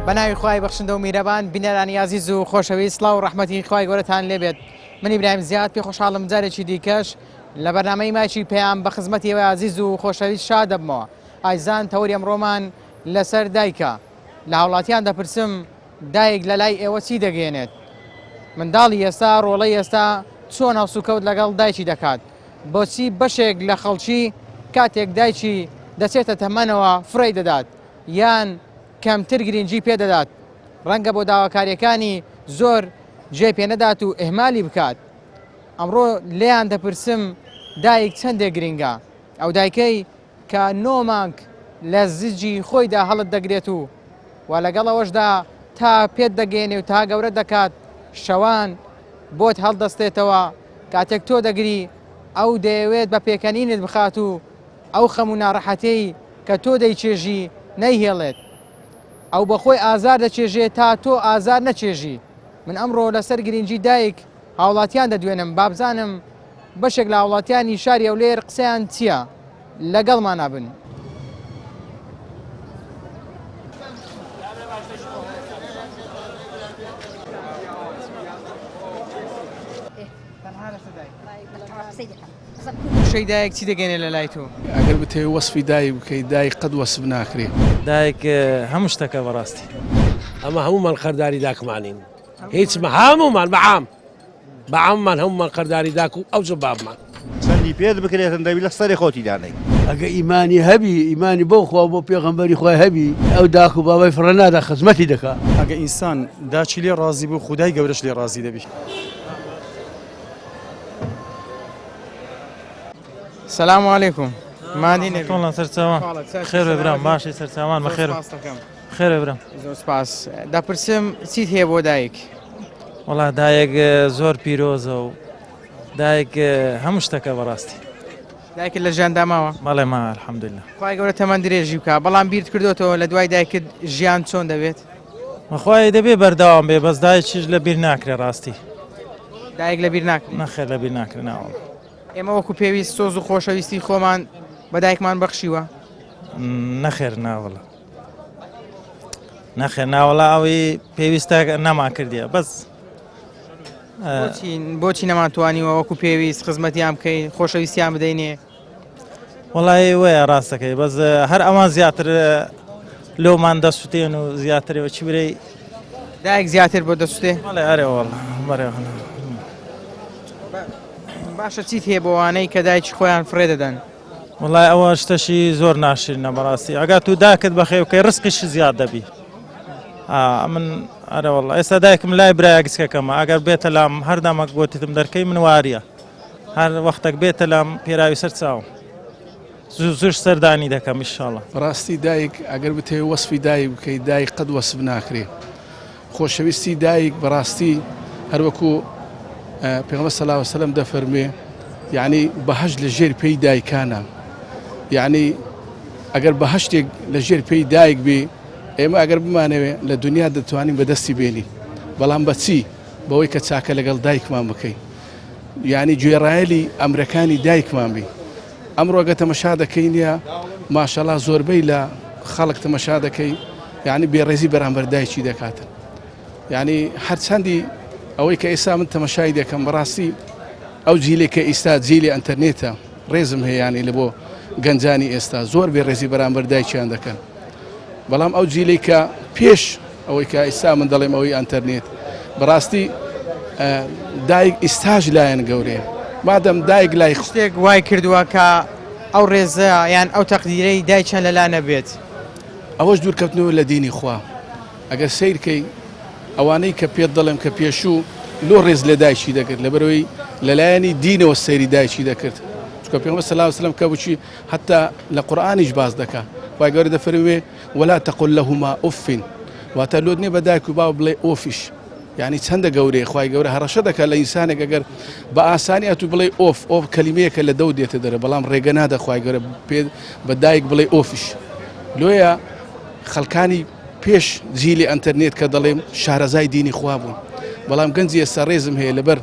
بەناوی خوای بەخشندە و میرەبان بینەرانی ئازیز و خۆشەویست سڵاو و ڕەحمەتی خوای گەورەتان لێبێت من ئیبراهیم زیاد پێ خۆشحاڵم جارێکی دیکەش لە بەرنامەی مایکی پەیام بە خزمەتی ئێوەی ئازیز و خۆشەویست شاد دەبمەوە ئایزان تەوەری ئەمڕۆمان لەسەر دایکە لە هاوڵاتیان دەپرسم دایک لە لای ئێوە چی دەگەێنێت منداڵی ئێستا ڕۆڵەی ئێستا چۆن هەڵسوکەوت لەگەڵ دایکی دەکات بۆچی بەشێک لە خەڵکی کاتێک دایکی دەچێتە تەمەنەوە فڕێی دەدات یان کەمتر گرنگی پێ دەدات، ڕەنگە بۆ داواکارییەکانی زۆر گوێ پێ نەدات و ئیهمالی بکات. ئەمڕۆ لێیان دەپرسم دایک چەندێک گرنگە؟ ئەو دایکەی کە نۆ مانگ لە زجی خۆیدا هەڵت دەگرێت و و لەگەڵ ئەوەشدا تا پێت دەگەیەنێ و تا گەورەت دەکات شەوان بۆت هەڵدەستێتەوە، کاتێک تۆ دەگری ئەو دەیەوێت بە پێکەنینت بخات و ئەو خەم و ناڕەحەتیەی کە تۆ دەیچێژی نەیهێڵێت. ئەو بەخۆی ئازار دەچێژێ تا تۆ ئازار نەچێژی. من ئەمڕۆ لەسەر گرنگی دایک هاوڵاتیان دەدوێنم بابزانم بەشێک لە هاوڵاتیانی شاری هەولێر قسەیان چییە؟ لەگەڵمانا بن. وشەی دایک چی دەگەێنێ لە لای تۆ؟ ئەگەر بتەوێ وەسفی دایک بکەی دایک قەت وەسف ناکرێ. دایک هەموو شتەکە بەڕاستی. ئەمە هەموومان قەرداری داکمانین هیچ هەموومان بەعام بەعاممان هەموومان قەرداری داک و ئەوجە بابمان. چەندی پێت بکرێتن دەبی لە سەری خۆتی دانێی. ئەگە ئیمانی هەبی ئیمانی بەو خوا و بۆ پێغەمبەری خوای هەبی ئەو داک و بابای فڕە نادا خزمەتی دەکا. ئەگە ئینسان داکی لێ ڕازی بوو خودای گەورەش لێ ڕازی دەبی. سلام علیکم مادی نەبی تۆڵە سەرچاوان خێر برام باشی سەرچاوان بەخێر خێر برام زۆر سپاس دەپرسم چیت هەیە بۆ دایک وەڵا دایک زۆر پیرۆزە و دایک هەموو شتەکە بەڕاستی دایکت لە ژیاندا ماوە بەڵێ ما الحمدلله خوای گەورە تەمەن درێژی بکە بەڵام بیرت کردوتەوە لە دوای دایکت ژیان چۆن دەبێت مەخوای دەبێ بەردەوام بێ بەس دایکیش لە بیر ناکرێ ڕاستی دایک لە بیر ناکرێ نەخێر لە بیر ناکرێ ناوەڵا ئێمە وەکو پێویست سۆز و خۆشەویستی خۆمان بە دایکمان بەخشیوە نەخێر ناوەڵا نەخێر ناوەڵا ئەوەی پێویستە نەمان کردیە بەس بۆچی بۆچی نەمانتوانیوە وەکو پێویست خزمەتیان بکەین خۆشەویستیان بدەینێ وەڵی وەیە ڕاستەکەی بەس هەر ئەوان زیاتر لۆمان دەسوتێن و زیاترەوە چی برەی دایک زیاتر بۆ دەسوتێ بەڵێ ئەرێ وەڵا بەرێ باشە چیت هەیە بۆ وانەی کە دایکی خۆیان فڕێ دەدەن وڵای ئەوە شتەشی زۆر ناشرینە بەڕاستی ئەگا تو داکت بەخێوکەی ڕسقیش زیاد دەبی من ئەرە وەڵا ئێستا دایکم لای برایە گچکەکەمە ئەگەر بێتە لام هەردەمەک گۆتیتم دەرکەی من واریە هەر وەختەک بێتە لام پێراوی سەر چاوم زوو زووش سەردانی دەکەم ئیشاڵا. بەڕاستی دایک ئەگەر بتەوێ وەسفی دایک بکەی دایک قەت وەسف ناکرێ خۆشەویستی دایک بەڕاستی هەروەکو پێغەمبەر صلی الله علیه وسلم دەفەرموێ یعنی بەهەشت لە ژێر پێی دایکانە یعنی ئەگەر بەهەشتێک لە ژێر پێی دایک بێ ئێمە ئەگەر بمانەوێ لە دنیا دەتوانین بەدەستی بێنین بەڵام بەچی بەوەی کە چاکە لەگەڵ دایکمان بکەین یانی گوێڕایەلی ئەمرەکانی دایکمان بین ئەمڕۆ گە تەمەشا دەکەینە ماشەڵا زۆربەی لە خەڵک تەمەشا دەکەی یعنی بێڕێزی بەرامبەر دایکی دەکاتن یعنی هەرچەندی ئەوەی کە ئێستا من تەمەشای دەکەم بەڕاستی ئەو جیلێک کە ئیستا جیلی ئەتەرنێتە ڕێزم هەیەیانی لە بۆ گەنجانی ئێستا زۆر بێ ڕێزی بەرامبەر دایکیان دەکەن بەڵام ئەو جیلەی کە پێش ئەوەی کە ئیستا من دەڵێم ئەوەی ئەنتەرنێت بەڕاستی دایک ئیستاش لایەن گەورەیە مادەم دایک لای شتێک وای کردووە کە ئەو ڕێزە یان ئەو تەقدیرەی دایکیان لەلا نەبێت. ئەوەش دوورکەوتنەوە لە دینی خوا ئەگەر سەیرکەی ئەوانەی کە پێت دەڵێم کە پێشوو لۆ ڕێز لە دایکی دەگرت لەبەرەوەی لەلایەنی دینەوە سەیری دایکی دەکرد چونکە پێغەمبەر صلی الله علیه وسلم کە بچی حتی لە قورئانیش باس دەکا خوای گەورە دەفەرموێ ولا تقل لهما اف واتە لۆت نییە بە دایک و باو بڵێ ئۆفیش یعنی چەندە گەورەیە خوای گەورە هەڕەشە دەکات لە ئینسانێک ئەگەر بە ئاسانی ئەتوو بڵێ ئۆف ئۆف کەلیمەیەکە لە دەو دێتە دەرە بەڵام ڕێگە نادە خوای گەورە پێ بە دایک بڵێ ئۆفیش لۆیە خەڵکانی پێش جیلی ئەتەرنێت کە دەڵێم شارەزای دینی خوا بوون بەڵام گەنجی ئێستا ڕێزم هەیە لەبەر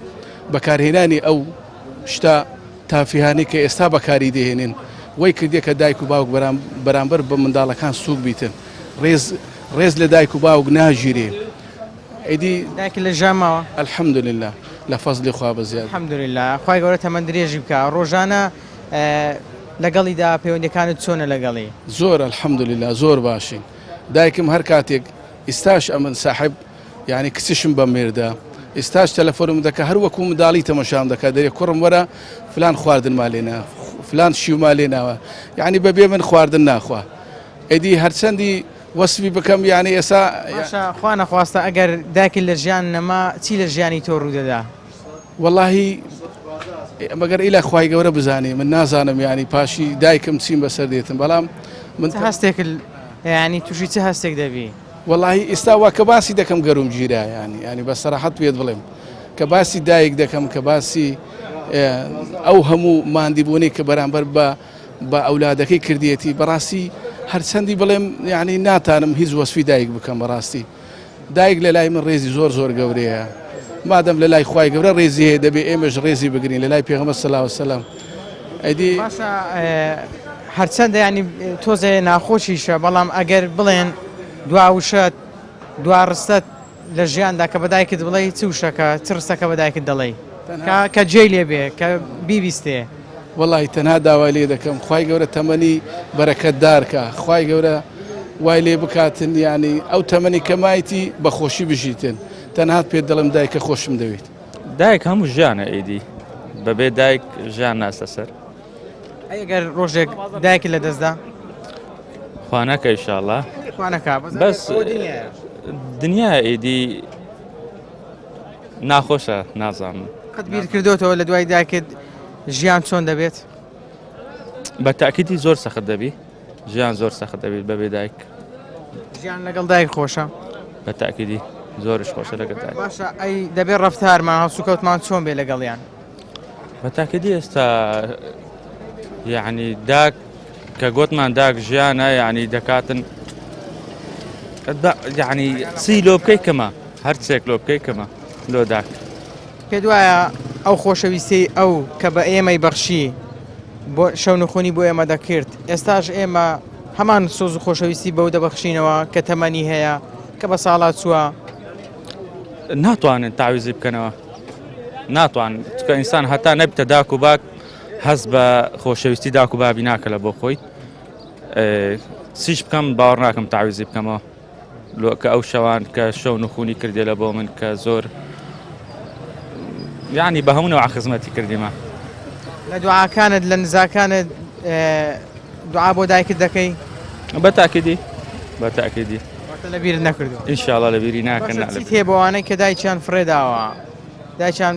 بەکارهێنانی ئەو شتە تافیهانەی کە ئێستا بەکاری دەهێنن وای کردیە کە دایک و باوک بەرامبەر بە منداڵەکان سووک بیتن ڕێز. ڕێز لە دایک و باوک ناگیرێ ئیدی دایک لە ژیان ماوە؟ الحمدللە لە فەزلی خوا بە زیاد. الحمدللە خوای گەورە تەمەن درێژی بکا ڕۆژانە لەگەڵیدا پەیوەندیەکانت چۆنە لەگەڵی؟ زۆر الحمدللە زۆر باشین دایکم هەر کاتێک ئیستاش ئەمن ساحب یعنی کچشم بە مێردە ئیستاش تەلەفۆنم دەکا هەر وەکو منداڵی تەمەشام دەکا دەرێ کوڕم وەرە فلان خواردنما لێنا فلان شیوما لێناوە یعنی بەبێ من خواردن ناخوا ئیدی هەرچەندی وەسفی بکەم یانی ئێسا. باشە خوا نەخواستە ئەگەر دایکت لە ژیان نەما چی لە ژیانی تۆ ڕوودەدا؟ وەڵاهی مەگەر ئیلا خوای گەورە بزانێ من نازانم یانی پاشی دایکم چیم بەسەر دێتم بەڵام من چ هەستێک یانی تووشی چ هەستێک دەبی؟ وەڵاهی ئێستا وا کە باسی دەکەم گەروم گیرا یانی یانی بە سەراحەت پێت بڵێم کە باسی دایک دەکەم کە باسی ئەو هەموو ماندیبوونەی کە بەرامبەر بە بە ئەولادەکەی کردیەتی بەڕاستی هەرچەندی بڵێم یعنی ناتانم هیچ وەسفی دایک بکەم بەڕاستی دایک لە لای من ڕێزی زۆر زۆر گەورەیە مادەم لە لای خوای گەورە ڕێزی هەیە دەبێ ئێمەش ڕێزی بگرین لە لای پێغەمبەر صلی الله علیه وسلم ئەدی باشە هەرچەندە ینی تۆزێ ناخۆشیشە بەڵام ئەگەر بڵێن دوا وشەت دوا ڕستەت لە ژیاندا کە بە دایکت بڵێی چ وشەکە چ ڕستەکە بە دایکت دەڵێی کە کە جێی لێ بێ کە بیبیستێ؟ وەڵاهی تەنها داوای لێ دەکەم خوای گەورە تەمەنی بەرەکەت دار کا خوای گەورە وای لێ بکاتن یانی ئەو تەمەنی کە مایتی بە خۆشی بژیتن تەنها پێت دەڵێم دایکە خۆشم دەوێیت. دایک هەموو ژیانە ئیدی بەبێ دایک ژیان ناستە سەر. ئەی ئەگەر ڕۆژێک دایکت لە دەستدا؟ خوا نەکە ئیشاڵا. خوا نەکا بەس دنیا ئیدی ناخۆشە نازانم. قەت بیر کردۆتەوە لە دوای دایکت ژیان چۆن دەبێت؟ بە تاکیدی زۆر سەخت دەبی ژیان زۆر سەخت دەبیت بەبێ دایک. ژیان لەگەڵ دایک خۆشە؟ بە تاکیدی زۆرش خۆشە لەگەڵ دایک. باشە ئەی دەبێت ڕەفتارمان هەڵسوکەوتمان چۆن بێ لەگەڵیان؟ بە تاکیدی ئێستا یعنی داک کە گۆتمان داک ژیانە یعنی دەکاتن یعنی چی لۆ بکەی کەمە هەرچێک لۆ بکەی کەمە لۆ داک. پێت وایە ئەو خۆشەویستیەی ئەو کە بە ئێمەی بەخشی بۆ شەونخونی بۆ ئێمە دەکرد ئێستاش ئێمە هەمان سۆز و خۆشەویستی بەو دەبەخشینەوە کە تەمەنی هەیە کە بە ساڵا چووە؟ ناتوانن تاویزی بکەنەوە ناتوان چکە ئینسان هەتا نەبتە داک و باک هەست بە خۆشەویستی داک و بابی ناکە لە بۆ خۆی سیش بکەم باوەڕ ناکەم تاویزی بکەمەوە لۆ کە ئەو شەوان کە شەو نخونی کردێ لە بۆ من کە زۆر یعنی بە هەموو نەوە خزمەتی کردیمە لە دوعاکانت لە نزاکانت دوعا بۆ دایکت دەکەی؟ بە تاکیدی بە تاکیدی واتە لە بیرت نەکردووە ئینشاءاللە لە بیری ناکەن باشە چیت هەیە بۆ ئەوانەی کە دایکیان فڕێداوە دایکیان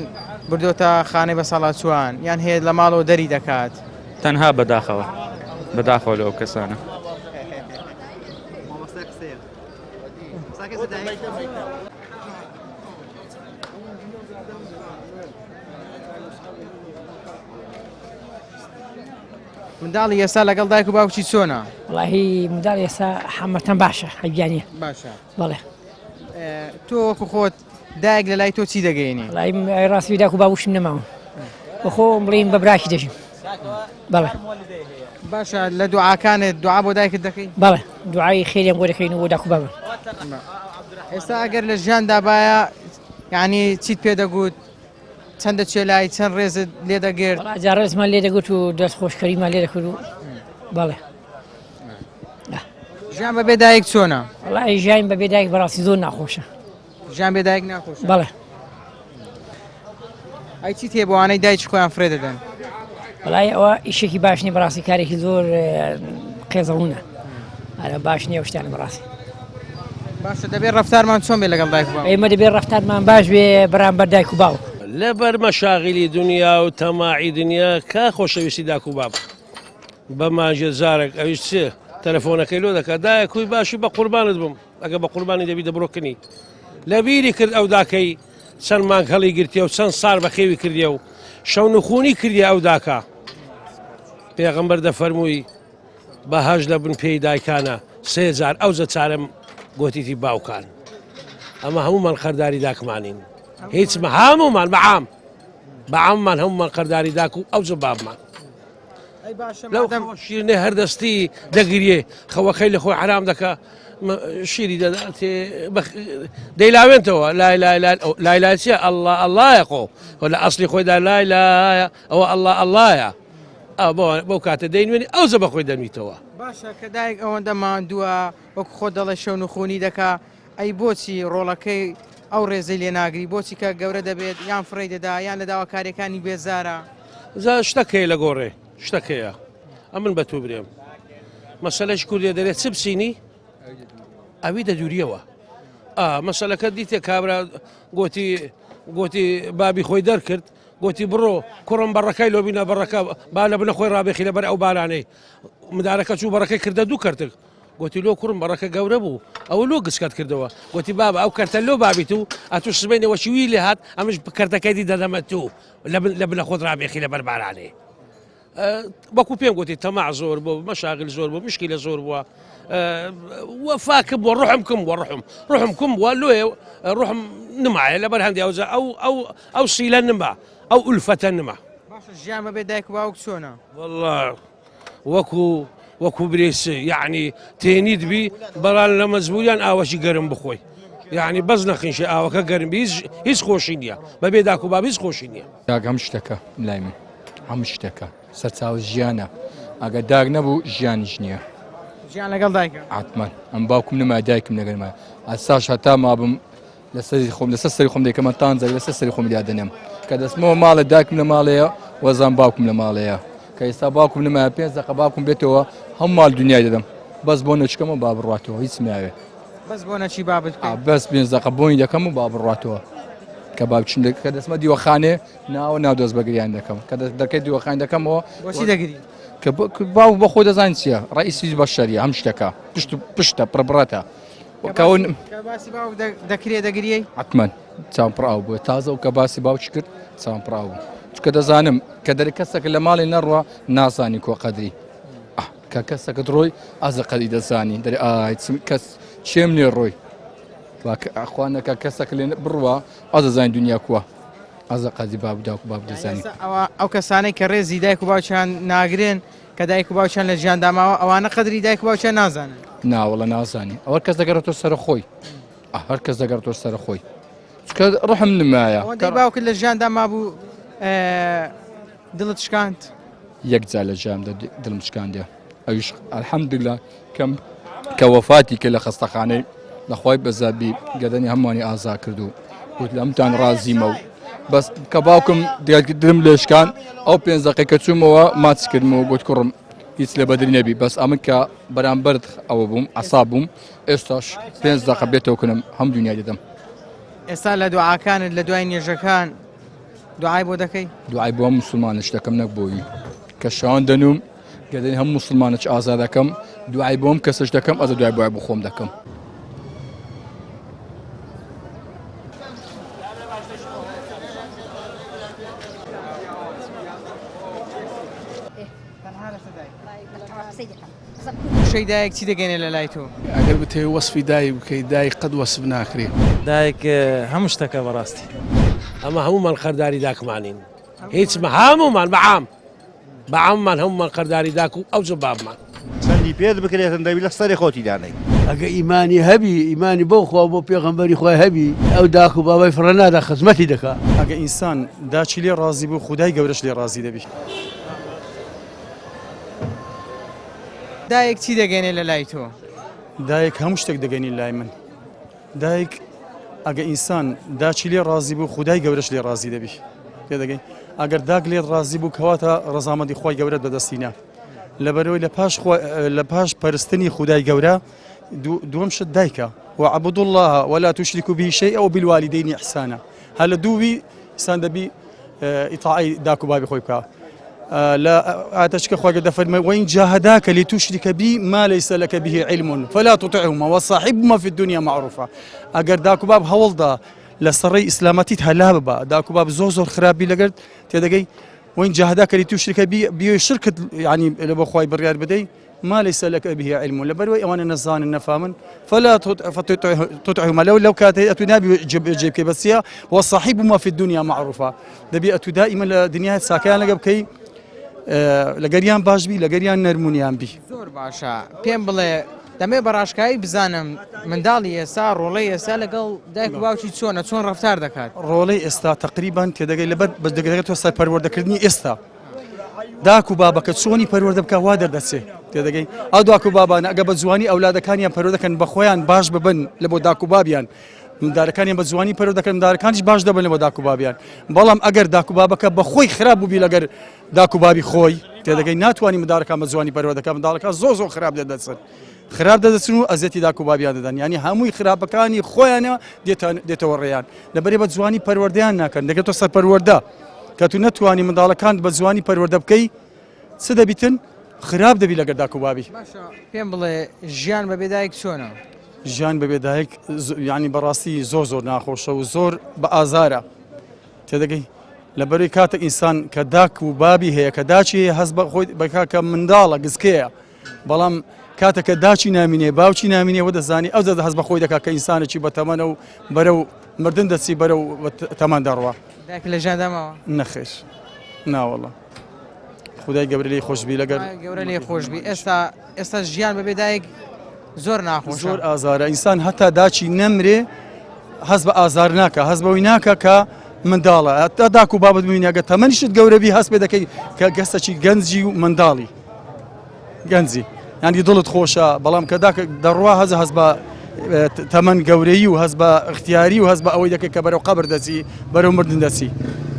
بردۆتە خانەی بەساڵاچووان یان هەیە لە ماڵەوە دەری دەکات؟ تەنها بەداخەوە بەداخەوە لەو کەسانە. منداڵی ئێستا لەگەڵ دایک و باوکی چۆنە؟ وەڵاهی منداڵی ئێستا حەمەتەن باشە حەگیانە باشە بەڵێ تۆ وەکو خۆت دایک لە لای تۆ چی دەگەینی؟ وەڵاهی ڕاستی داک و باوشم نەماون بەخۆ بڵین بە براکی دەژیم بەڵێ باشە لە دوعاکانت دوعا بۆ دایکت دەکەی؟ بەڵێ دوعای خێریان بۆ دەکەین و بۆ داک و بابم ئێستا ئەگەر لە ژیاندا باە یعنی چیت پێ دەگوت چەند دەچێ لای چەند ڕێزت لێ دەگرت؟ وەڵا جا ڕێزمان لێ دەگرت و دەست خۆشکەریمان لێ دەکرد و بەڵێ ژیان بەبێ دایک چۆنە؟ وەڵا ژیان بەبێ دایک بەڕاستی زۆر ناخۆشە ژیان بێ دایک ناخۆشە؟ بەڵێ ئەی چیت هەیە بۆ ئەوانەی دایکی خۆیان فرێ دەدەن؟ وەڵای ئەوە ئیشێکی باش نییە بەڕاستی کارێکی زۆر قێزەونە ئەرە باش نییە ئەو شتانە بەڕاستی باشە دەبێت ڕەفتارمان چۆن بێ لەگەڵ دایک و باوک؟ ئێمە دەبێت ڕەفتارمان باش بێ بەرامبەر دایک و باوک. لەبەر مەشاغیلی دونیا و تەماعی دنیا کا خۆشەویستی داک و باب بە مانگێ جارێک ئەویش چ تەلەفۆنەکەی لۆ دەکات دایە کوی باشی بە قوربانت بم ئەگە بە قوربانی دەبی دەبرۆ کنی لەبیری کرد ئەو داکەی چەند مانگ هەڵی گرتیە و چەند سار بەخێوی کردیە و شەونخونی کردیە ئەو داکە پێغەمبەر دەفەرمووی بەهەشت لە بن پێی دایکانە سێ جار ئەوجە چارەم گۆتیتی باوکان ئەمە هەموومان قەرداری داکمانین هیچ هەموومان بەعام بەعاممان هەموومان قەرداری داک و ئەوجە بابمان. لەو خەوە شیرنەی هەر دەستی دەگریێ خەوەکەی لە خۆی حرام دەکا شیری دەداتێ دەیلاوێنتەوە لای لای لای لای لای چیە ئەلله ئەللهە خۆ لە ئەسلی خۆیدا لای لایە ئەوە ئەلله ئەللهە بەو کاتە دەینوێنی ئەو زە بە خۆی دەنویتەوە. باشە کە دایک ئەوەندە ماندووە وەکو خۆت دەڵێ شەونخونی دەکا ئەی بۆچی ڕۆڵەکەی ئەو ڕێزەی لێ ناگری بۆچی کە گەورە دەبێت یان فڕێی دەدا یان لە داواکاریەکانی بێزارە؟ جا شتەک هەیە لە گۆڕێ شتەک هەیە ئەمن بە تو برێم مەسەلەش کوردێ دەرێ چ بچینی ئەوی دەدوریەوە ئا مەسەلەکە دیتێ کابرا گۆتی گۆتی بابی خۆی دەرکرد گۆتی بڕۆ کوڕم بەڕەکای لۆبینە بەڕەکە با لە بنە خۆی ڕابێخی لەبەر ئەو بارانەی مدارەکە چوو بەڕەکەی کردە دوو کەرتک گۆتی لۆ کوڕم بەڕەکە گەورە بوو ئەوە لۆ گچکەت کردەوە گۆتی بابە ئەو کەرتە لۆ بابیت و ئەتوو سبەینێ وەکی وی لێ هات ئەمش کەرتەکەی دی دەدەمە تو لە بنە خۆت ڕابێخی لەبەر بارانێ وەکو پێم گوتی تەماع زۆر بوو مەشاغل زۆر بوو مشکلە زۆر بووە وەفاکم بووە ڕحم کم بووە ڕحم ڕحم کم بووە لۆیە ڕحم نمایە لەبەر هەندی ئەوجا ئەو ئەو ئەو سیلە نما ئەو ئولفەتە نما باشە ژیان بەبێ دایک و باوک چۆنە؟ والله وەکو وەکو برێس یعنی تێنیت بی بەڵام لە مەجبوریان ئاوەشی گەرم بخۆی یعنی بەس نەخینشی ئاوەکە گەرم بی هیچ خۆشی نییە بەبێ داک و باب هیچ خۆشی نییە. داک هەموو شتەکە لای من هەموو شتەکە سەرچاوە ژیانە ئەگەر داک نەبوو ژیانیش نییە. ژیان لەگەڵ دایکە؟ حتمما ئەم باوکم نەما دایکم لەگەرمە ئەساش هەتا مابم لەسەری خۆم لەسەر سەری خۆم دەکەمە تانجەک لەسەر سەری خۆم دادەنێم کە دەستمەوە ماڵێ داکم لە ماڵەیە وەزان باوکم لە ماڵەیە کە ئێستا باوکم نمایە پێ دەقە باوکم بێتەوە هەم ماڵ دنیای دەدەم بەس بۆ نەچکەمە با بڕاتەوە هیچ ناوێ بەس بۆ نەچی بابت بەس پێ دەقە بۆی دەکەم و با بڕاتەوە کە باوچم کە دەستمە دیوەخانێ ناوە ناو دەست بەگریان دەکەم کە دەکەی دیوەخان دەکەمەوە بۆچی دەگری کە باو بەخۆ دەزان چییە ڕئیسی بەشەریە هەم شتەکە پشت پشتە پڕبڕەتە کەون باسی باوک دەکرێ دەگریەی حتمما چاوم پڕ ئاو بووە تازە و کە باسی باوکی کرد چاوم پڕ ئاو بوو چونکە دەزانم کە دەرێ کەسەکە لە ماڵی نەڕوە نازانی کۆ قەدری کە کەسەکە ڕۆی ئازە قەدری دەزانی دەرێ ئای کەس چێم لێ ڕۆی ئەخوانەکە کەسەکە لێ بڕوە ئازە زانین دنیا کووە ئازە قەدری باب داک و باب دەزانی ئەو کەسانەی کە ڕێزی دایک و باوکیان ناگرن کە دایک و باوکیان لە ژیاندا ماوە ئەوانە قەدری دایک و باوکیان نازانن. ناوەڵە نازانی ئەوە کەس دەگەڕێتەوە سەر خۆی هەر کەس دەگەڕێتەوە سەر خۆی چکە ڕحم نمایە ئەوەندەی باوکت لە ژیاندا مابوو دڵت شکاند؟ یەک جار لە ژیاندا دڵم شکاندە ئەویش الحمدلله کەم کە وەفاتی کرد لە خەستەخانەی لەخوای بەزابی گەدەنی هەمووانی ئازا کرد و وت لەمتان ڕازیمە و بەس کە باوکم درم لێشکان ئەو پێنج دقی کە چوومەوە ماچ کردمەوە گوت کوڕم هیچ لە بەدری نەبی بەس ئەمن کە بەرامبەرت ئەوە بووم عسا بووم ئێستاش پێنج دقە بێتەوە کنم هەم دنیای دەدەم. ئێستا لە دوعاکانت لە دوای نوێژەکان دوعای بۆ دەکەی؟ دوعای بۆ مسلمانش دەکەم نەک بۆی کە شەوان دەنوم گەدەنی هەموو موسڵمانەچ ئازا دەکەم دوعای بۆم کەسەش دەکەم ئەزە دوای بۆای بخۆم دەکەم. وشەی دایک چی دەگەێنێ لە لای تۆ؟ ئەگەر بتەوێ وەسفی دایک بکەی دایک قەت وەسف ناکرێ. دایک هەموو شتەکە بەڕاستی. ئەمە هەموومان قەرداری داکمانین هیچ هەموومان بەعام بە عاممان هەموومان قەرداری داک و ئەوجە بابمان. چەندی پێت بکرێتن دەبی لە سەری خۆتی دانێی. ئەگە ئیمانی هەبی ئیمانی بەو خوا و بۆ پێغەمبەری خوای هەبی ئەو داک و بابای فڕە نادا خزمەتی دەکا. ئەگە ئینسان داکی لێ ڕازی بوو خودای گەورەش لێ ڕازی دەبی. دایک چی دەگەینێ لە لای تۆ؟ دایک هەموو شتێک دەگەینی لای من. دایک ئەگە ئینسان داکی لێ ڕازی بوو خودای گەورەش لێ ڕازی دەبی تێدەگەی ئەگەر داک لێت ڕازی بوو کەواتە ڕەزامەندی خوای گەورەت بەدەستی نا لەبەرەوەی لە پاش لە پاش پەرستنی خودای گەورە دووەم شت دایکە وعبد الله ولا تشركوا به شيئا وبالوالدين إحسانا هەر لە دووی ئینسان دەبی ئیتاعەی داک و بابی خۆی بکا لە ئاتەچکە خوا دەفەرمێ وإن جاهداك لتشرك بي ما ليس لك به علم فلا تطعهما وصاحبهما في الدنيا معروفا ئەگەر داک و باب هەوڵدا لە سەڕی ئیسلامەتیت هەلا ببە داک و باب زۆر زۆر خراپی لەگەر تێدەگەی وإن جاهداك لتشرك بي بی شرکت یعنی لە بۆ خوای بڕیار بدەی ما ليس لك به علم لەبەرئەوەی ئەوانە نەزانن نەفامن فلا تطعهما لەو لەو کاتەی ئەتو نابی جێبەجێ بکەی بەسیە وصاحبهما في الدنيا معروفا دەبی ئەتو دائما لە دنیای چاکەیان لەگە بکەی. لەگەریان باش بی لەگەریان نەرمونیان بی. زۆر باشە پێم بڵێ دەمێ بە ڕاشکاوی بزانم منداڵی ئێستا ڕۆڵەی ئێستا لەگەڵ دایک و باوکی چۆنە چۆن ڕەفتار دەکات؟ ڕۆڵەی ئێستا تەقریبان تێدەگەی لەبەر بەس دەگەرێتەوە سەر پەروەردەکردنی ئێستا داک و بابەکە چۆنی پەروەردە بکە وا دەردەچێ تێدەگەی ئەو داک و بابانە ئەگە بە جوانی ئەولادەکانیان پەروەردەکەن بە خۆیان باش ببن لە بۆ داک و بابیان مندارەکانیان بە جوانی پەروەردە دەکەن مندارەکانیش باش دەبن لە بۆ داک و بابیان بەڵام ئەگەر داک و بابەکە بە خۆی خراپ بووبی لەگەر داک و بابی خۆی تێدەگەی ناتوانانی مندارەکان بە جوانی پەروەردەکە منداڵەکان زۆر زۆر خراپ دەردەچن خراپ دەدەچن و ئەزیەتی داک و بابیان دەدەن یعنی هەمووی خراپەکانی خۆیانە دێتەوە ڕێیان لەبەرێ بە جوانی پەروەردەیان ناکەن دەگەێتەوە سەر پەروەردە کە تو نەتوانی منداڵەکان بە جوانی پەروەردە بکەی چ دەبیتن خراپ دەبی لەگەر داک و بابی. باشە پێم بڵێ ژیان بەبێ دایک چۆنە؟ ژیان بەبێ دایک یعنی بەڕاستی زۆر زۆر ناخۆشە و زۆر بە ئازارە تێدەگەی لەبەروی کاتێک ئینسان کە داک و بابی هەیە کە داچی هەیە هەست بە خۆی بەکا کە منداڵە گزکەیە بەڵام کاتێک کە داچی نامینێ باوکی نامینێ وە دەزانی ئەو دەست هەست بە خۆی دەکات کە ئینسانێکی بەتەمەنە و بەرەو مردن دەچی بەرەو تەمەن دەڕوا. دایک لە ژیاندا ماوە؟ نەخێر ناوەڵا خدای گەورە لێی خۆشبی لەگەر گەورە لێ خۆشبی ئێستا ئێستا ژیان بەبێ دایک زۆر ناخۆش زۆر ئازارە ئینسان هەتا داچی نەمرێ هەست بە ئازار ناکە هەست بەوەی ناکە کە منداڵە هەتا داک و بابت ببینی ئەگەر تەمەنیشت گەورە بی هەست پێ دەکەی کە گەسەکی گەنجی و منداڵی گەنجی یانی دڵت خۆشە بەڵام کە داکە دەڕوا هەز هەست بە تەمەن گەورەی و هەست بە اختیاری و هەست بە ئەوەی دەکەی کە بەرەو قەبر دەچی بەرەو مردن دەچی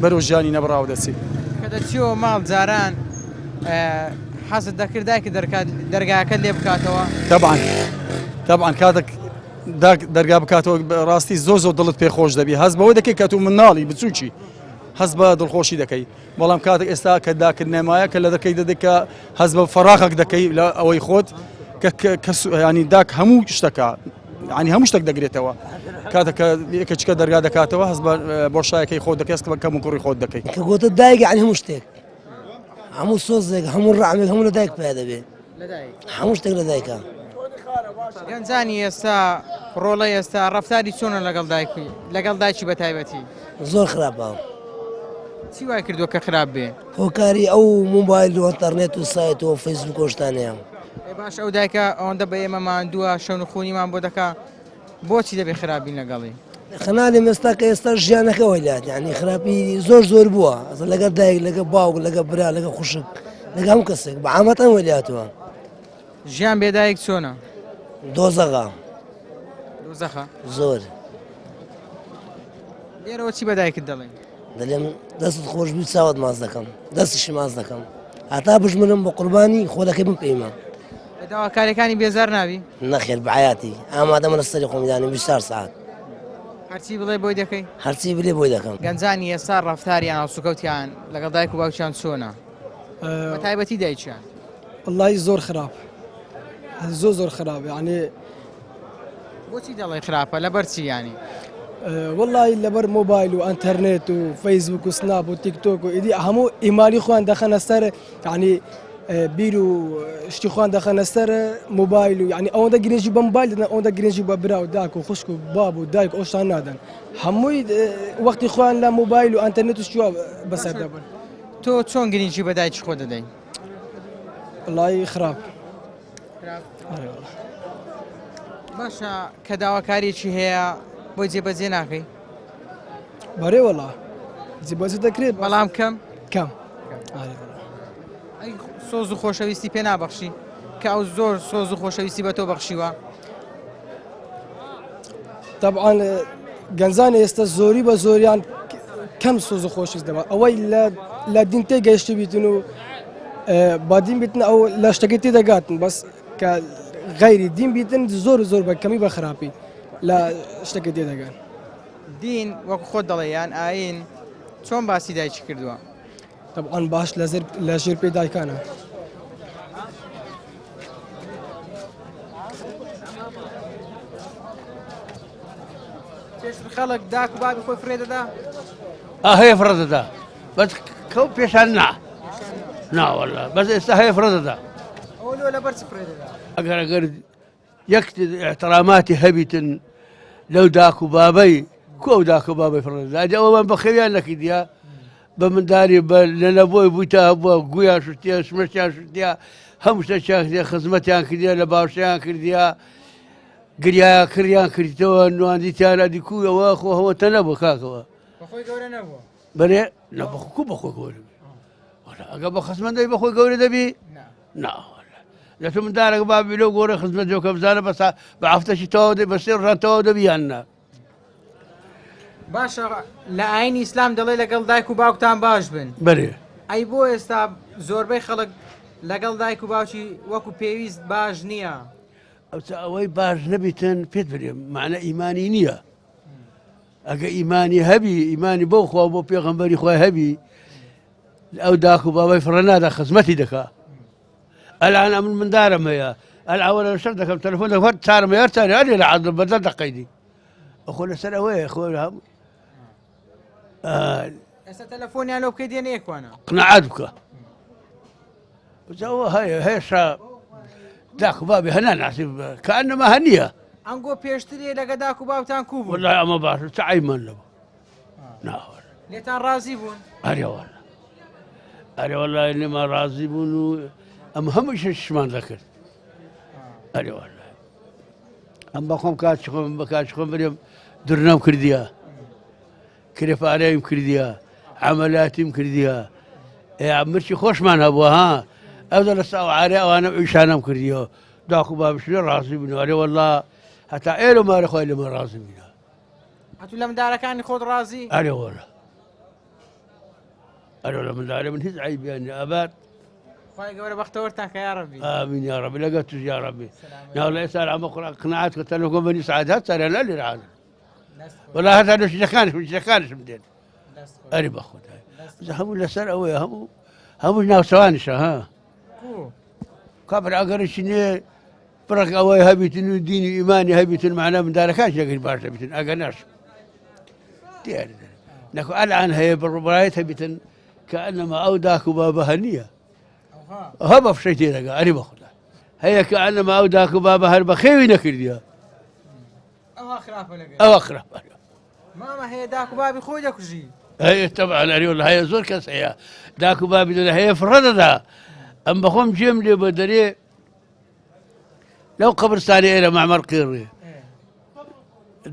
بەرەو ژیانی نەبڕاو دەچی. کە دەچیەوە ماڵ جاران حەزت دەکرد دایکت دەرکات دەرگاکەت لێ بکاتەوە؟ تەبعەن تەبعەن کاتێک داک دەرگا بکاتەوە ڕاستی زۆر زۆر دڵت پێ خۆش دەبی هەست بەوە دەکەی کە تو مناڵی بچووکی هەست بە دڵخۆشی دەکەی بەڵام کاتێک ئێستا کە داکت نەمایە کە لە دەکەی دەدەی کە هەست بە فەراغێک دەکەی لە ئەوەی خۆت کە کەس ینی داک هەموو شتەکە ینی هەموو شتێک دەگرێتەوە کاتێک کە یەکەچکە دەرگا دەکاتەوە هەست بە بۆشایەکەی خۆت دەکەی هەست بە کەم و کوڕی خۆت دەکەی. کە گۆتە دایک یعنی هەموو شتێک هەموو سۆزێک هەموو ڕەحمێک هەموو لە دایک پیا دەبێ هەموو شتێک لە دایکە. گەنجانی ئێستا ڕۆڵە ئێستا ڕەفتاری چۆنە لەگەڵ دایکی لەگەڵ دایکی بە تایبەتی؟ زۆر خراپە. چی وای کردووە کە خراپ بێ؟ هۆکاری ئەو مۆبایل و ئەنتەرنێت و سایت و فەیسبوک و شتانەیە. ئێ باش ئەو دایکە ئەوەندە بە ئێمە ماندووە شەونخونیمان بۆ دەکا بۆچی دەبێ خراپ بین لەگەڵی؟ خەنالێم ئێستا کە ئێستا ژیانەکە وای لات یعنی خراپی زۆر زۆر بووە ئەسڵ لەگەڵ دایک لەگە باوک لەگە برا لەگە خوشک لەگە هەموو کەسێک بە عامەتەن وای لاتوە. ژیان بێ دایک چۆنە؟ دۆزەغە. دۆزەخە؟ زۆر. لێرەوە چی بە دایکت دەڵێی؟ دەلێم دەستت خۆش بی چاوت ماچ دەکەم دەستیشی ماچ دەکەم هەتا بژمرم بە قوربانی خۆلەکەی بم پێیمە. لە داواکاریەکانی بێزار نابی؟ نەخێر بەحەیاتی ئامادەمە لە سەری خۆم دانێم 24 سەعات. هەرچی بڵێ بۆی دەکەی؟ هەرچی بلێ بۆی دەکەم. گەنجانی ئێستا ڕەفتاریان هەڵسوکەوتیان لەگەڵ دایک و باوکیان چۆنە؟ بە تایبەتی دایکیان. وەڵڵاهی زۆر خراپ زۆر زۆر خراپ یعنی بۆچی دەڵێ خراپە لەبەر چی ینی؟ وەڵڵاهی لەبەر مۆبایل و ئەتەرنێت و فەیسبوک و سناپ و تیک تۆک و ئیدی هەموو ئیمالی خۆیان دەخەنە سەر یعنی بیر و شتی خۆیان دەخەنە سەر مۆبایل و یعنی ئەوەندە گرنگی بە مۆبایل دەدەن ئەوەندە گرنگی بە برا و داک و خوشک و باب و دایک ئەو شتان نادەن هەمووی وەختی خۆیان لە مۆبایل و ئەتەرنێت و شتیوا بەسەر دەبەن. تۆ چۆن گرنگی بە دایکی خۆت دەدەی؟ وەڵڵاهی خراپ. باشە کە داواکاریەکی هەیە بۆی جێبەجێ ناکەی؟ بەرێ وەڵا جێبەجێ دەکرێت بەڵام کەم کەم ئەی سۆز و خۆشەویستی پێ نابەخشی کە ئەو زۆر سۆز و خۆشەویستی بە تۆ بەخشیوە طبعا گەنجان ئێستا زۆری بە زۆریان کەم سۆز و خۆشیست دەبا ئەوەی لە دین تێ گەیشتی بیتن و بادین بیتن ئەو لە شتەکەی تێدەگاتن بەس کە غەیری دین بیتن زۆر زۆر بە کەمی بە خراپی لە شتەکە تێدەگەن. دین وەک خۆت دەڵێ یان ئاین چۆن باسی دایکی کردووە؟ تەبعەن باش لە ژێر پێی دایکانە. پێشتر خەڵک داک و بابی خۆی فڕێ دەدا؟ هەیە فڕە دەدا بەس کەو پێشان نا ناوەلا بەس ئێستا هەیە فڕە دەدا ئەوە لۆ لەبەر چ فڕێ دەدا؟ ئەگەر ئەگەر یەک احتراماتی هەبیتن لەو داک و بابەی کو ئەو داک و بابەی فڕە دەدا ئەوەمان بەخێویان نەکردیە. بە منداری بە لە نەبۆی بوویتە هەبووە گویان شتیە شمەشیان شتیە هەموو شتێکیان کردیە خزمەتیان کردیە لە باوشیان کردیە گریایە کڕیان کردیتەوە نواندیتیان ئەدی کویەوە خۆ هەوە تە نەبوو کاکەوە بەخۆی گەورە نەبووە بەرێ نە بەخۆ کو بەخۆی گەورە بی ئەگە بە خزمەت دەبی بەخۆی گەورە دەبی نا لە تو مندارێک بابی لەو گۆرە خزمەت جۆکە بزانە بەس بە هەفتەشی تەواو دەبی بە سێ ڕۆژان تەواو دەبی یان نا باشە لە ئاینی ئیسلام دەڵێ لەگەڵ دایک و باوکتان باش بن بەرێ ئەی بۆ ئێستا زۆربەی خەڵک لەگەڵ دایک و باوکی وەکو پێویست باش نییە ئەوچە ئەوەی باش نەبیتن پێت برێم معنە ئیمانی نییە ئەگە ئیمانی هەبی ئیمانی بۆ خوا بۆ پێغەمبەری خۆی هەبی ئەو داک و بابای فڕە نادا خزمەتی دەکا ئەلان ئەمن مندارم هەیە ئەلعاوەرە شەر دەکەم تەلەفۆن دەکەم هەر چارم هەر چارێ هەر لە عادل بەدەر دەقەیدی ئەخۆ لەسەر ئەوەیە خۆ هەم ئێستا تەلەفۆنیان لۆ بکەی دێنە یەکوانە قناعات بکە ئەوە هەیە هێشا داک و بابی هەنا ناسی کەئەنەما هەنیە ئەنگۆ پێشترێ لەگە داک و باوتان کو بوو والله ئەمە باش چ عیبمان نەبوو ناوە لێتان ڕازی بوون ئەرێ والله ئەرێ والله لێمان ڕازی بوون و ئەم هەموو شتمان دەکرد ئەرێ والله ئەم بەخۆم کاچ خۆم بە کاچ خۆم برێم درنەم کردیە کرێپارەیم کردیە عەمەلاتیم کردیە ئێ مرچی خۆشمان هەبووە ها ئەو لە ساو عارێ ئەوانە ئیشانم کردیەوە داخ و بابشێ ڕازی بوون ئەرێ والله هەتا ئێرە مارە خۆی لەمە ڕازی بینە ئەتو لە مندارەکانی خۆت ڕازی ئەرێ وەرە ئەرێ لە مندارە من هیچ عیبیان نیە ئەبات خوای گەورە بەختەوەرتان کە یا ڕەبی آمین یا ربي لقيت يا ربي لا يسأل عم قناعات قلت له بني سعادات سأل لا للعالم ولا هذا ليش دەکانش دەکانشم دێت ئەری بەخۆدا هەموو لەسەر ئەوەیە هەموو هەموو ناوچەوانیشە ها کابر ئەگەرشی نێ پڕک ئەوەی هەبیتن و دینی ئیمانی هەبیتن معنا مندارەکان لەگەر باش دەبیتن ئەگەر ناش دیار نەکو ئەلان هەیە بڕبڕایەت هەبیتن کە ئەنەما ئەو داک و بابە هەنیە هە بە فشەی تێدەگا ئەری بەخۆدا هەیە کە ئەنەما ئەو داک و بابە هەر بەخێوی نەکردیە ئەوە خراپە مامە هەیە داک و بابی خۆی دەکوژی هەیە تەبعا ئەرێ والله هەیە زۆر کەس هەیە داک و بابی دەدە هەیە فڕە دەدا ئەم بەخۆم جێم لێ بە دەرێ لەو قەبرستانی ئێرە مەعمەر قیڕێ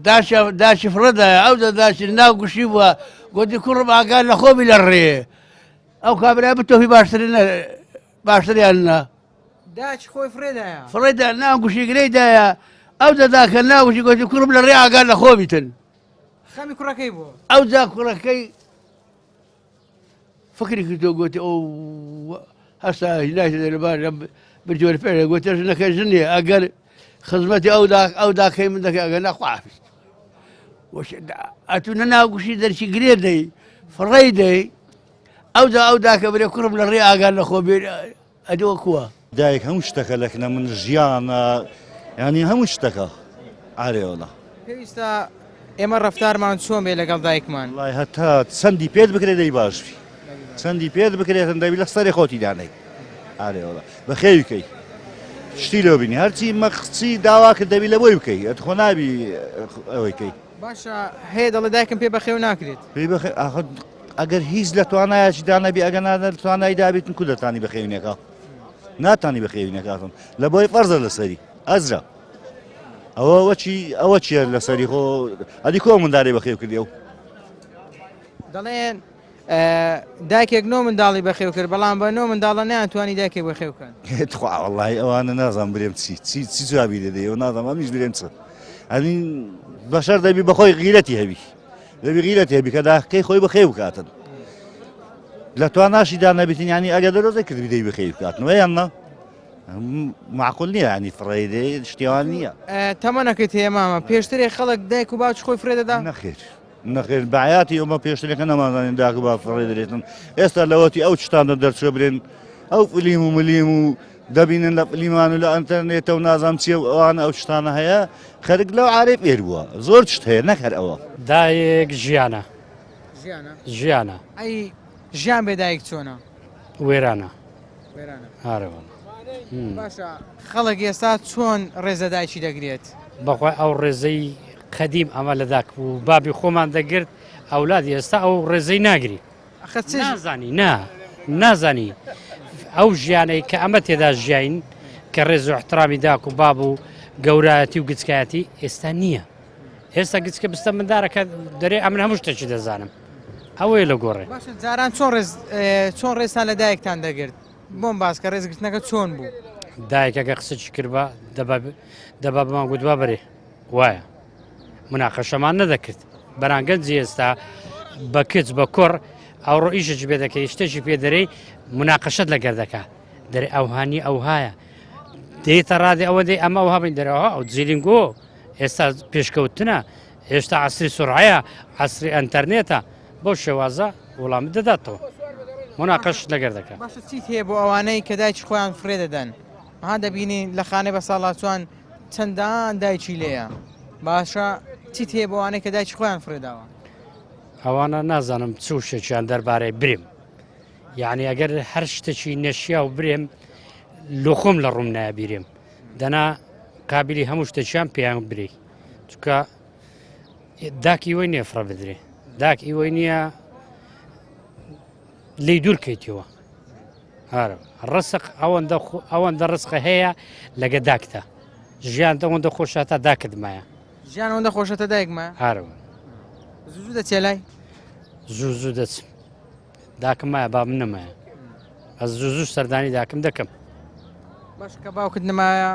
داشی داشی فڕەدایە ئەو دەداشی ناو گوشی بووە گوتی کوڕم ئاگا لە خۆمی لە ڕێ ئەو کابرا بتۆفی باشتر باشتریان نا داچ خۆی فڕێدایە. فڕێدا ناو گوشی گرێی دایە ئەو دەدا کە ناو گوشی گۆتی کوڕم لە ڕێ ئاگا لە خۆ بیتن. خەمی کوڕەکەی بوو. ئەوجا کوڕەکەی فکری کردو گۆتی ئەو هەستا نایتە دەربار لە بجۆر پێ گۆتە ژنەکە ژنێ ئەگەر خزمەتی ئەو دا ئەو داکەی من دەکەی ئەگەر ناخوا حافظ ئەتوو نە ناو گوشی دەرچی گرێ دەی فڕێی دەی ئەوجا ئەو داکە برێ کوڕم لە ڕێ ئاگا لە خۆ بێ ئەدی وەکووە. دایک هەموو شتەکە لەکنە من ژیانە یانی هەموو شتەکە ئارێ وەڵا. پێویستە ئێمە ڕەفتارمان چۆن بێ لەگەڵ دایکمان؟ وەڵای هەتا چەندی پێت بکرێ دەی باش بی چەندی پێت بکرێتن دەبی لە سەری خۆتی دانەی ئارێ وەڵا بەخێوی کەی شتی لۆ بینی هەرچی مەخچی داوا کرد دەبی لە بۆی بکەی ئەت خۆ نابی ئەوەی کەی. باشە هەیە دەڵێ دایکم پێ بەخێو ناکرێت. پێی بەخێو ئاخر ئەگەر هیچ لە توانایەکی نەبی ئەگە لە توانای دابیتن کو دەتانی بەخێوی نەکا ناتانی بەخێوی نەکاتن لە بۆی فەرزە لەسەری ئەزرا ئەوە وەچی ئەوە چیە لەسەری خۆ ئەدی کۆ مندارێ بەخێو کردی ئەو دەڵێن دایکێک نۆ منداڵی بەخێو کرد بەڵام بە نۆ منداڵە نەیانتوانی دایکێک بەخێو بکەن. تخوا وەڵی ئەوانە نازانم برێم چی چی چی جوابی دەدەیەوە نازانم ئەمیش برێم چ ئەنی بەشەر دەبی بەخۆی غیرەتی هەبی دەبی غیرەتی هەبی کە داکەی خۆی بەخێو بکاتن لە تواناشیدا نەبیتن ینی ئەگە دەرۆزە کردبی دەی بەخێوی بکاتنەوە یان نا معقول نییە ینی فڕێ دێ شتیوان نییە تەمەنەکەت هەیە مامە پێشترێ خەڵک دایک و باوکی خۆی فرێ دەدا نەخێر نەخێر بەعیاتی ئەمە پێشترەکە نەمانزانین داک و باب فڕێ دەرێتن ئێستا لەوەتی ئەو شتانە دەرچوە برێن ئەو فلیم و ملیم و دەبینن لە فلیمان و لە ئەتەرنێتە و نازام چیە و ئەوانە ئەو شتانە هەیە خەرک لەو عارێ فێر بووە زۆر شت هەیە نەک هەر ئەوە. دایک ژیانە. ژیانە؟ ژیانە. ئەی ژیان بێ دایک چۆنە؟ وێرانە. وێرانە. ئارە وەڵا. باشە خەڵک ئێستا چۆن ڕێز لە دایکی دەگرێت؟ بەخوای ئەو ڕێزەی قەدیم ئەمە لە داک و بابی خۆمان دەگرت ئەولادی ئێستا ئەو ڕێزەی ناگری. ئەخە چ نازانی نا نازانی ئەو ژیانەی کە ئەمە تێدا ژیاین کە ڕێز و احترامی داک و باب و گەورایەتی و گچکایەتی ئێستا نییە ئێستا گچکە بستە مندارەکە دەرێ ئەمن هەموو شتێکی دەزانم ئەوەیە لە گۆڕێ باشە جاران چۆن ڕێز چۆن ڕێزتان لە دایکتان دەگرت بۆم باس کە ڕێزگرتنەکە چۆن بوو؟ دایکەکە قسەکی کردبا دەبا دەبا بمان گوتبا بەرێ وایە مناقەشەمان نەدەکرد بەران گەنجی ئێستا بە کچ بە کوڕ ئەوڕۆ ئیشێکی پێ دەکەی شتێکی پێ دەرێی مناقەشەت لەگەر دەکا دەرێ ئەوهانی ئەوهایە دێتە ڕادێ ئەوە دەی ئەمە ئەوها بین دەرەوە ئەو جیلینگۆ ئێستا پێشکەوتنە هێشتا عسری سرعەیە عسری ئەتەرنێتە بەو شێوازە وەڵامت دەداتەوە مناقەش لەگەر دەکات. باشە چیت هەیە بۆ ئەوانەی کە دایکی خۆیان فڕێ دەدەن ها دەبینی لە خانەی بەساڵاچوان چەندان دایکی لێیە باشە چیت هەیە بۆ ئەوانەی کە دایکی خۆیان فڕێ داوە؟ ئەوانە نازانم چ وشێکیان دەربارەی برێم یعنی ئەگەر هەر شتێکی نەشیا و برێم لۆ خۆم لە ڕوم نابیرێم دەنا قابلی هەموو شتێکیان پێیان برێ چونکە داک ئیوەی نییە فڕە بدرێ داک ئیوەی نییە لی دوور کەیتەوە هارە ڕسق ئەوەندە ئەوەندە ڕسقە هەیە لەگە داکتە ژیان ئەوەندە خۆشە تا داکت مایە ژیان ئەوەندە خۆشە تا دایک مایە هارەوە زوو زوو دەچێ لای زوو زوو دەچم داکم مایە بابم نەمایە ئەس زوو زوو سەردانی داکم دەکەم. باش کە باوکت نمایە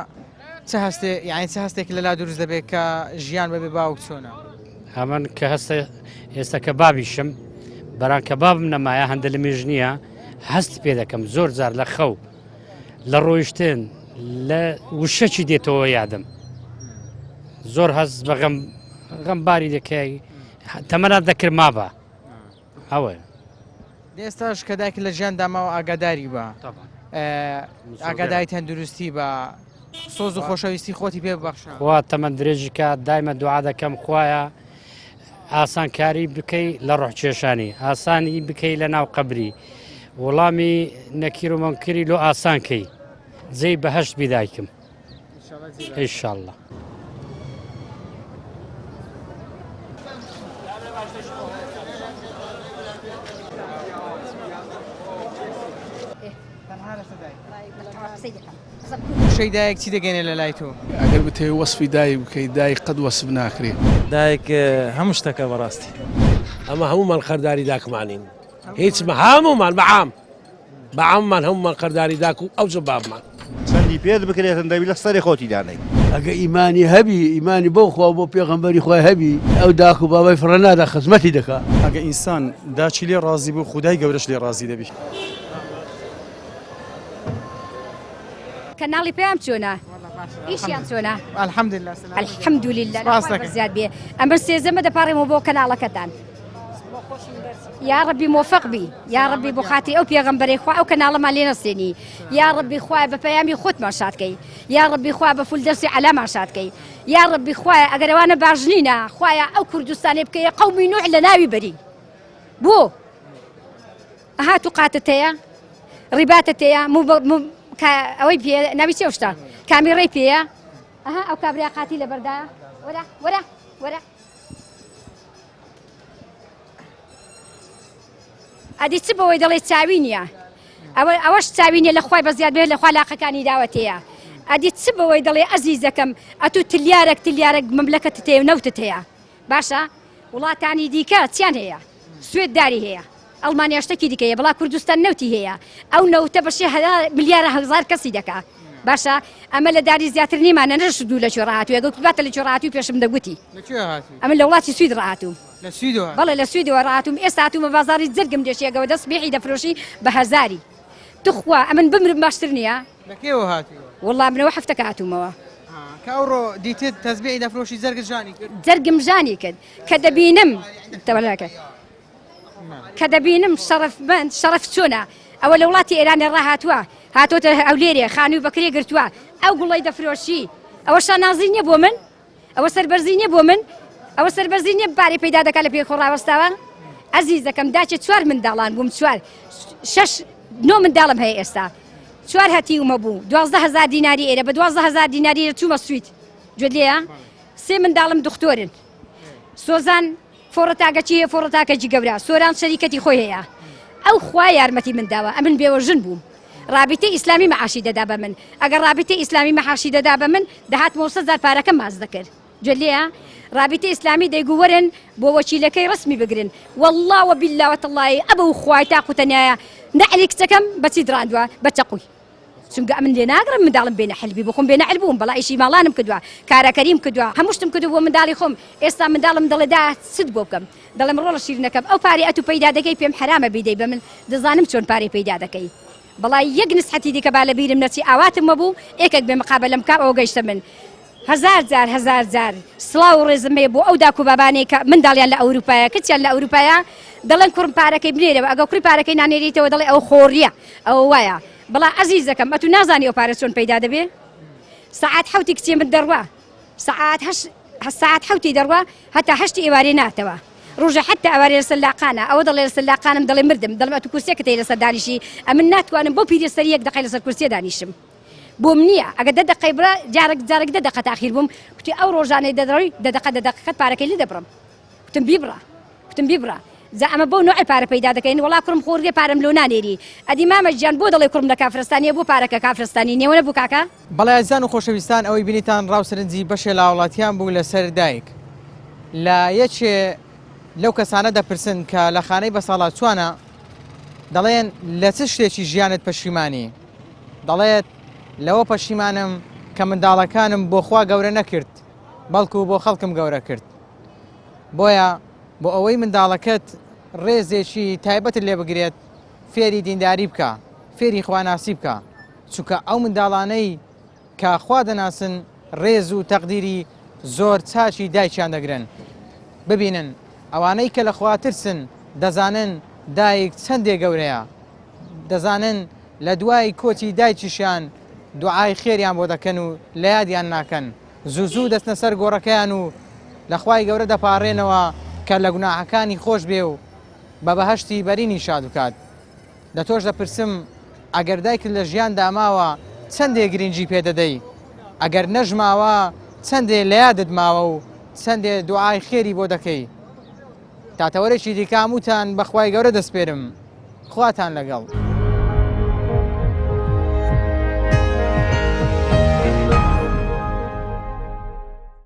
چ هەستێ یعنی چ هەستێک لەلا دروست دەبێت کە ژیان بەبێ باوک چۆنە؟ ئەمن کە هەستە ئێستا کە بابیشم بەران کە بابم نەمایە هەندە لە مێژ نییە هەست پێ دەکەم زۆر جار لە خەو لە ڕۆیشتن لە وشەکی دێتەوە یادم زۆر هەست بە غەم غەمباری دەکەی تەمەنا دەکرد مابە ئەوەیە. ئێستاش کە دایکت لە ژیاندا ماوە ئاگاداری بە ئاگاداری تەندروستی بە سۆز و خۆشەویستی خۆتی پێ ببەخشە. خوا تەمەن درێژی کات دایمە دوعا دەکەم خوایە ئاسانکاری بکەی لە ڕۆحکێشانی ئاسانی بکەی لە ناو قەبری وەڵامی نەکیر و مەنکری لۆ ئاسان کەی جێی بەهەشت بی دایکم. ئیشاڵڵا. وشەی دایک چی دەگەێنێ لە لای تۆ؟ ئەگەر بتەوێ وەسفی دایک بکەی دایک قەت وەسف ناکرێ. دایک هەموو شتەکە بەڕاستی. ئەمە هەموومان قەرداری داکمانین هیچ هەموومان بەعام بە عاممان هەموومان قەرداری داک و ئەوجە بابمان. چەندی پێت بکرێتن دەبی لە سەری خۆتی دانێی. ئەگە ئیمانی هەبی ئیمانی بەو خوا و بۆ پێغەمبەری خوای هەبی ئەو داک و بابای فڕە نادا خزمەتی دەکا. ئەگە ئینسان داکی لێ ڕازی بوو خودای گەورەش لێ ڕازی دەبی. کەناڵی پەیام چۆنە ئیشیان چۆنە الحمدلله الحمدلله زیاد بێ ئەمە سێزەمە دەپاڕێمەوە بۆ کەناڵەکەتان یا ڕەبی مۆفەق بی یا ڕەبی بۆ خاتری ئەو پێغەمبەرەی خوا ئەو کەناڵەمان لێ نەسێنی یا ڕەبی خوایە بە پەیامی خۆتمان شاد کەی یا ڕەبی خوا بە فول دەرسی عەلامان شاد کەی یا ڕەبی خوایە ئەگەر ئەوانە باش نینە خوایە ئەو کوردستانەی بکەیە قەومی نوح لە ناوی بەری بۆ ئەها تو قاتت هەیە ڕیباتت هەیە ئەوەی پێ ناوی چێ شتە کامیڕەی پێیە ئەها ئەو کابرا قاتی لەبەردایە وەرە وەرە وەرە ئەدی چ بەوەی دەڵێ چاوی نییە ئەوە ئەوەش چاوی نیە لە خوای بەزیاد بێت لە خوا لاقەکانی داوەتەیە ئەدی چ بەوەی دەڵێ ئەزیزەکەم ئەتو تلیارێک تلیارێک مملەکەتت هەیە و نەوتت هەیە باشە وڵاتانی دیکە چیان هەیە سوێد داری هەیە ئەڵمانیا شتێکی دیکە هەیە بەڵا کوردستان نەوتی هەیە ئەو نەوتە بەشێ ملیارە هەزار کەسی دەکا باشە ئەمە لە داری زیاتر نیمانە نەشدوو لە کوێ ڕاهاتوو ئەگەر باتە لە کوێ ڕاهاتوو پێشم دەگوتی ئەمە لە وڵاتی سوید ڕاهاتووم لە سویدەوە بەڵێ لە سویدەوە ڕاهاتووم ئێستا هاتوومە بازاڕی جەرگم دێشێگەوە دەست بێعی دەفرۆشی بە هەزاری تخوا ئەمن بمرم باشتر نییە لە کێوە هاتووی وەڵا منەوە هەفتەکە هاتوومەوە کە ئەوڕۆ دیتت تەزبیعی دەفرۆشی جەرگت ژانی کرد جەرگم ژانی کرد کە دەبینم تەوەلاکە کە دەبینم شەڕەفمەند شەڕەف چۆنە ئەوە لە وڵاتی ئێرانێ ڕاهاتووە هاتۆتە هەولێرێ خانووی بەکرێ گرتووە ئەو گوڵەی دەفرۆشی ئەوە شانازی نییە بۆ من ئەوە سەربەرزی نییە بۆ من ئەوە سەربەرزی نییە پارەی پەیدا دەکات لە پێی خۆ ڕاوەستاوە ئەزیزەکەم داچێ چوار منداڵان بووم چوار شەش نۆ منداڵم هەیە ئێستا چوار هەتیومە بوو 12هزار دیناری ئێرە بە 12هزار دیناری چوومە سوید گوێت لێیە سێ منداڵم دختۆرن سۆزان فۆڕتاگەچی هەیە فۆڕتاکەکی گەورە سۆران شەریکەتی خۆی هەیە. ئەو خوا یارمەتی من داوە ئەمن بێوەژن بووم ڕابیتەی ئیسلامی مەعاشی دەدا بە من ئەگەر ڕابیتەی ئیسلامی مەحاشی دەدا بە من دەهاتمەوە سەزار پارەکەم ماز دەکرد گوێت لێیە؟ ڕابیتەی ئیسلامی دەیگو وەرن بۆ وەکیلەکەی ڕەسمی بگرن واللە وباللە وتاللە ئەبە و خوای تاق و تەنیایە نەعلی کچەکەم بەچی دڕاندوە بە چەقوی چونکە ئەمن لێ ناگرم منداڵم بێ نەحل بی بۆخۆم بێ نەعل بووم بەڵا ئیشی ماڵانم کردوە کارەکەریم کردوە هەموو شتم کردو بۆ منداڵی خۆم ئێستا منداڵم دەڵێ دا چت بۆ بکەم دەڵێم ڕۆڵە شیرینەکەم ئەو پارەی ئەتوو پەیدا دەکەی پێم حەرامە بیدەی بە من دەزانم چۆن پارەی پەیدا دەکەی بەڵا یەک نسحەتی دیکە با لە بیرم نەچی ئاواتم وەبوو ئێکەک بێ مقابەلەم بکا ئەوە گەیشتە من هەزار جار هەزار جار سڵاو و ڕێزم هەیە بۆ ئەو داک و بابانەی کە منداڵیان لە ئەوروپایە کچیان لە ئەوروپایە دەڵێن کوڕم پارەکەی بنێرەوە ئەگەر کوڕی پارەکەی نانێریتەوە دەڵێ ئەو خۆڕیە ئەوە وایە بەڵا ئەزیزەکەم ئەتو نازانی ئەو پارە چۆن پەیدا دەبێ سەعات حەوتی کچێ من دەڕوا سەعات هەش سەعات حەوتی دەڕوا هەتا هەشتی ئێوارێ ناتەوە ڕۆژە حتا ئەوارێ لەسەر لاقانە ئەوە دەڵێ لەسەر لاقانم دەڵێ مردم دەڵێم ئەتو کورسیەکەت هەیە لەسەر دانیشی ئەمن ناتوانم بۆ پیرە سەری یەک دەقەی لەسەر کورسیە دانیشم بۆم نییە ئەگە دە دەقەی بڕە جارێک جارێک دە دەقە تاخیر بووم کوتی ئەو ڕۆژانەی دەدڕی دە دەقە دە دەقەکەت پارەکەی لێ دەبڕم کوتم بیبڕە کوتم بیبڕە جا ئەمە بەو نوعی پارە پەیدا دەکەین وەڵا کوڕم خۆرگێ پارەم لۆ نانێری ئەدی مامە گیان بۆ دەڵێ کوڕم لە کافرستانیە بۆ پارەکە کافرستانی نێوە نەبوو کاکە؟ بەڵێ ئازیزان و خۆشەویستان ئەوەی بینیتان ڕاو سەرنجی بەشێ لە هاوڵاتیان بوو لەسەر دایک لە یەکێ لەو کەسانە دەپرسن کە لە خانەی بەساڵاچوانە دەڵێن لە چ شتێکی ژیانت پەشیمانی؟ دەڵێت، لەوە پەشیمانم کە منداڵەکانم بۆ خوا گەورە نەکرد، بەڵکو بۆ خەڵکم گەورە کرد. بۆیە بۆ ئەوەی منداڵەکەت ڕێزێکی تایبەتت لێ بگرێت، فێری دینداری بکە، فێری خواناسی بکە، چونکە ئەو منداڵانەی کە خوا دەناسن ڕێز و تەقدیری زۆر چاکی دایکیان دەگرن. ببینن ئەوانەی کە لە خوا ترسن دەزانن دایک چەندێ گەورەیە. دەزانن لە دوای کۆچی دایکیشیان دوعای خێریان بۆ دەکەن و لە یادیان ناکەن، زوو زوو دەچنە سەر گۆڕەکەیان و لە خوای گەورە دەپاڕێنەوە کە لە گوناحەکانی خۆش بێ و بە بەهەشتی بەرینی شاد بکات. لە تۆش دەپرسم ئەگەر دایکت لە ژیاندا ماوە چەندێ گرنگی پێ دەدەی؟ ئەگەر نەشماوە چەندێ لە یادت ماوە و چەندێ دوعای خێری بۆ دەکەی؟ تا تەوەرێکی دیکە هەمووتان بە خوای گەورە دەسپێرم. خواتان لەگەڵ.